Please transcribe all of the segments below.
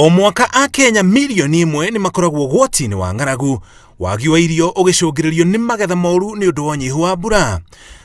O mwaka Akenya mirioni 1 nĩ makoragwo ũgwati-inĩ wa ng'aragu, wagi wa irio ũgĩcũngĩrĩrio nĩ magetha moru nĩ ũndũ wa ũnyihu wa mbura.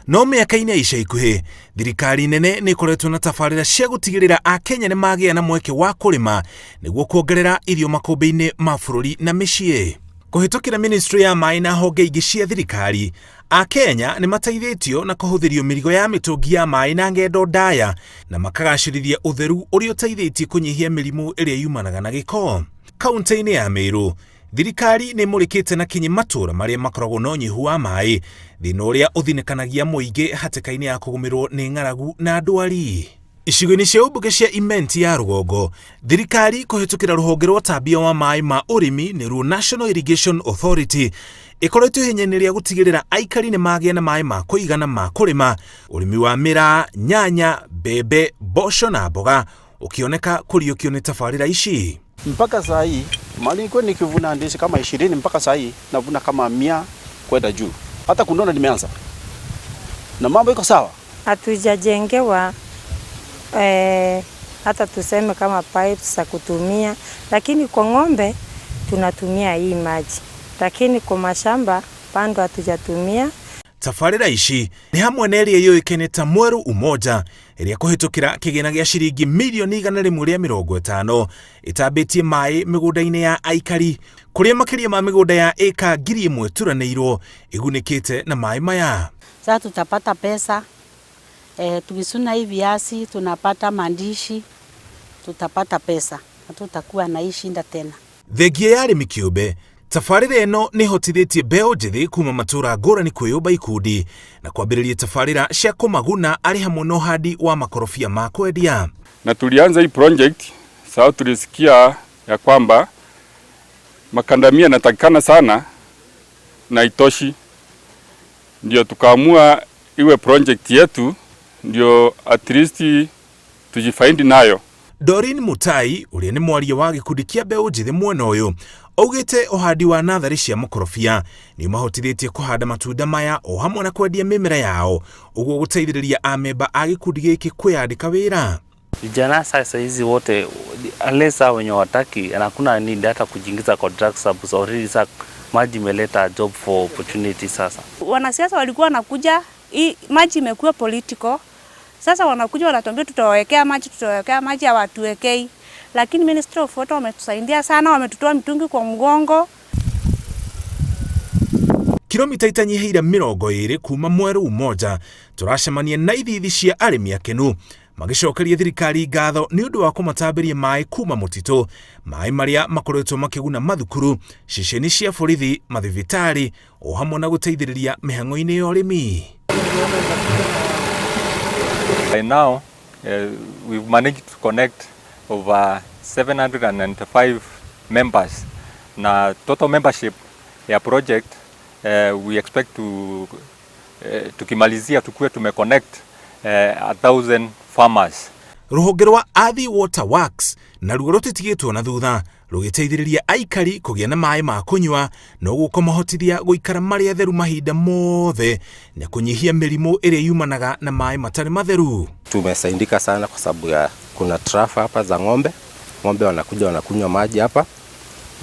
No mĩaka-inĩ ya ica ikuhĩ, thirikari nene nĩ ĩkoretwo na tabarĩra cia gũtigĩrĩra Akenya nĩ magĩa na mweke wa kũrĩma nĩguo kuongerera irio makũmbĩ-inĩ ma bũrũri na mĩciĩ. Kũhĩtũkĩra ministry ya maĩ na honge ingĩ cia thirikari, Akenya nĩ mateithĩtio na kũhũthĩrio mĩrigo ya mĩtũngi ya maĩ na ng'endo ndaya na makagacĩrithia ũtheru ũrĩa ũteithĩtie kũnyihia mĩrimũ ĩrĩa yumanaga na gĩko. Kauntĩ-inĩ ya Meru, thirikari nĩ ĩmũrĩkĩte na kinyi matũũra marĩa makoragwo na ũnyihu wa maĩ, thĩna ũrĩa ũthinĩkanagia mũingĩ hatĩka-inĩ ya kũgũmĩrwo nĩ ng'aragu na ndwari. Icigo-inĩ cia ũmbunge cia Imenti ya rũgongo, thirikari kũhĩtũkĩra rũhonge rwa ũtambia wa maĩ ma ũrĩmi nĩruo National Irrigation Authority ĩkoretwo ihenya-inĩ rĩa gũtigĩrĩra aikari nĩ magĩa na maĩ ma kũigana ma kũrĩma ũrĩmi wa mĩraa, nyanya, mbembe, mboco na mboga ũkĩoneka kũriũkio nĩ tabarĩra ici. Mpaka saa hii mahali nilikuwa nikivuna ndizi kama 20, mpaka saa hii navuna kama 100 kwenda juu. Hata kunona nimeanza na mambo iko sawa. Hatujajengewa hata tuseme kama pipes za kutumia, lakini kwa ng'ombe tunatumia hii maji, lakini kwa mashamba bado hatujatumia. Tabarĩra ici nĩ hamwe na ĩrĩa yũĩkaine ta Mweru Umoja, ĩrĩa kũhĩtũkĩra kĩgĩna gĩa ciringi mirioni 150 ĩtambĩtie maĩ mĩgũnda-inĩ ya aikari kũrĩa makĩria ma mĩgũnda ya ĩka 1000 ĩturanĩirwo ĩgunĩkĩte na maĩ maya. Sasa tutapata pesa tukisuna hii viazi tunapata mandishi, tutapata pesa, hatutakuwa na hii shinda tena. Thengia ya arĩmi kĩũmbe, tabarĩra ĩno nĩ ĩhotithĩtie mbeũ njĩthĩ kuma matũũra ngũrani kwĩyũmba ikundi na kwambĩrĩria tabarĩra cia kũmaguna arĩ hamwe na ũhandi wa makorobia ma kwendia. Na tulianza hii project sababu tulisikia ya kwamba makadamia yanatakikana sana na itoshi, ndio tukaamua iwe project yetu, ndio at least tujifaidi nayo. Doreen Mutai ũrĩa nĩ mwaria wa gĩkundi kĩa mbeũ njĩthĩ mwena ũyũ augĩte ũhandi wa natharĩ cia makorobia nĩ ũmahotithĩtie kũhanda matunda maya o hamwe na kwendia mĩmera yao, ũguo gũteithĩrĩria amemba a gĩkundi gĩkĩ kwĩyandĩka wĩra. Vijana sasa hizi wote, unless hao wenye wataki na hakuna need hata kujiingiza kwa drugs, sababu already sasa maji imeleta job for opportunity sasa. Wanasiasa walikuwa wanakuja, hii maji imekuwa political. Sasa wanakuja wanatuambia tutawawekea maji, tutawawekea maji, hawatuwekei. Lakini Ministry of Water wametusaidia sana, wametutoa mitungi kwa mgongo. Kilomita itanyihĩire 20 kuma Mweru Umoja tũracemania na ithithi cia arĩmi akenu magĩcokeria thirikari ngatho nĩ ũndũ wa kũmatambĩria maĩ kuma mũtitũ, maĩ marĩa makoretwo makĩguna mathukuru, ceceni cia borithi, mathibitarĩ o hamwe na gũteithĩrĩria mĩhang'o-inĩ ya ũrĩmi. By now, we've managed to connect over 795 members. Na total membership ya project, we expect to tukimalizia tukue tumeconnect 1,000 farmers. Rũhonge rwa Athi Water Works naruo rũtitigĩtwo na thutha rũgĩteithĩrĩria aikari kũgĩa na maĩ ma kũnyua na ũguo kũmahotithia gũikara marĩ atheru mahinda mothe na kũnyihia mĩrimũ ĩrĩa yumanaga na maĩ matarĩ matheru. Tumesaidika sana kwa sababu ya kuna trough hapa za ng'ombe, ng'ombe wanakuja wanakunywa maji hapa,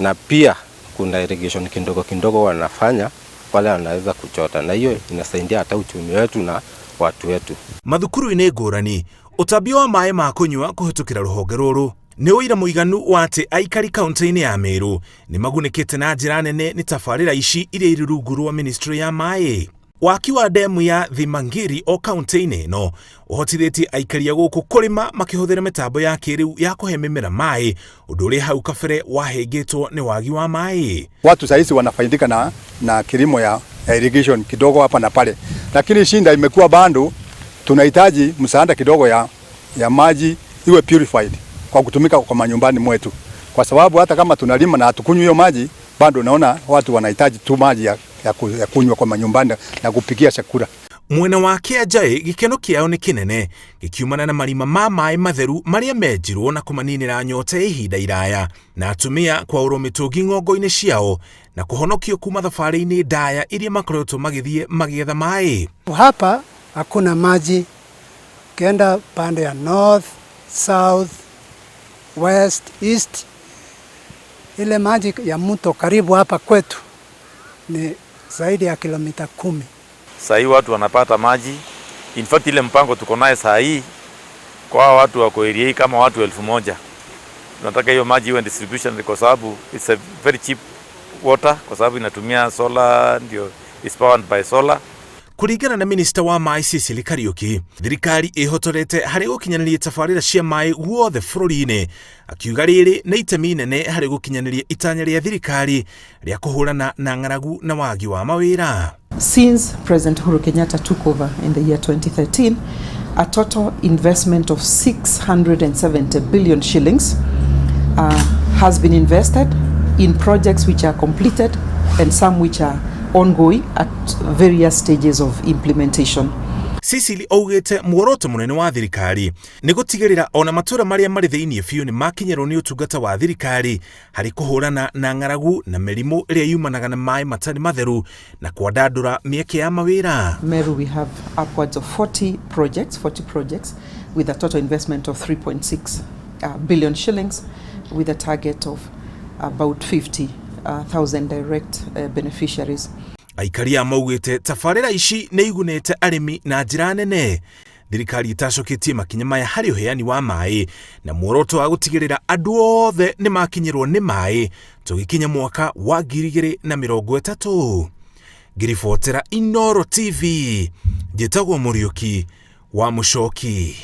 na pia kuna irrigation kidogo kidogo wanafanya wale wanaweza kuchota, na hiyo inasaidia hata uchumi wetu na watu wetu. Mathukuru-inĩ ngũrani, ũtambia wa maĩ ma kũnyua kũhĩtũkĩra rũhonge rũrũ nĩ ũira mũiganu wa atĩ aikari kaunti-inĩ ya Meru nĩ magunĩkĩte na njĩra nene nĩ tabarĩra ici iria irĩ rungu rwa ministry ya maĩ. Waki wa ndemu ya Thimangiri o kaunti-inĩ ĩno ũhotithĩtie aikari a gũkũ kũrĩma makĩhũthĩra mĩtambo ya kĩrĩu ya kũhe mĩmera maĩ, ũndũ ũrĩa hau kabere wahĩngĩtwo nĩ wagi wa maĩ. Watu sahizi wanafaidika na kilimo ya irrigation kidogo hapa na pale, lakini shinda imekuwa bado tunahitaji msaada kidogo ya maji iwe purified kwa kutumika kwa manyumbani mwetu, kwa sababu hata kama tunalima na hatukunywi hiyo maji bado naona watu wanahitaji tu maji ya kunywa kwa manyumbani na kupikia chakula. Mwena wa Kĩanjaĩ gĩkeno kĩao nĩ kĩnene gĩkiumana na marima ma maĩ matheru marĩa menjirwo na kũmaninĩra nyota ya ihinda iraya na atumia kwaũrwo mĩtũngi ng'ongo-inĩ ciao na kũhonokio kuma thabarĩ-inĩ ndaya iria makoretwo magĩthiĩ magĩetha maĩ. Hapa hakuna maji, ukienda pande ya north, south, west, east. Ile maji ya mto karibu hapa kwetu ni zaidi ya kilomita 10. Saa hii watu wanapata maji. In fact, ile mpango tuko naye saa hii kwa watu wako area hii kama watu 1000. Tunataka hiyo maji iwe distribution kwa sababu it's a very cheap water, kwa sababu inatumia solar, ndio is powered by solar. Kũringana na minista wa maĩ Cecily Kariuki, thirikari ĩhotorete harĩ gũkinyanĩria tabarĩra cia maĩ guothe bũrũri-inĩ, akiuga rĩrĩ nĩ itemi inene harĩ gũkinyanĩria itanya rĩa thirikari rĩa kũhũrana na ng'aragu na wagi wa mawĩra. Since President Uhuru Kenyatta took over in the year 2013, a total investment of 670 billion shillings has been invested in projects which are completed and some which are ongoing at various stages of implementation. Cecily augĩte muoroto mũnene wa thirikari nĩ gũtigĩrĩra ona matũũra marĩa marĩ thĩinĩ biũ nĩ makinyĩrwo nĩ ũtungata wa thirikari harĩ kũhũrana na ng'aragu na mĩrimũ ĩrĩa yumanaga na maĩ matarĩ matheru na kwandandũra mĩeke ya mawĩra. Meru, we have upwards of 40 projects, 40 projects with a total investment of 3.6 billion shillings, with a target of about 50,000 direct beneficiaries. Aikari a maugĩte tabarĩra ici nĩ igunĩte arĩmi na njĩra nene. Thirikari ĩtacũkĩtie makinya maya harĩ ũheani wa maĩ na muoroto wa gũtigĩrĩra andũ othe nĩ makinyĩrwo nĩ maĩ tũgĩkinya mwaka wa 2030. Ngĩribotera Inooro TV, njĩtagwo Mũriũki wa Mũcoki.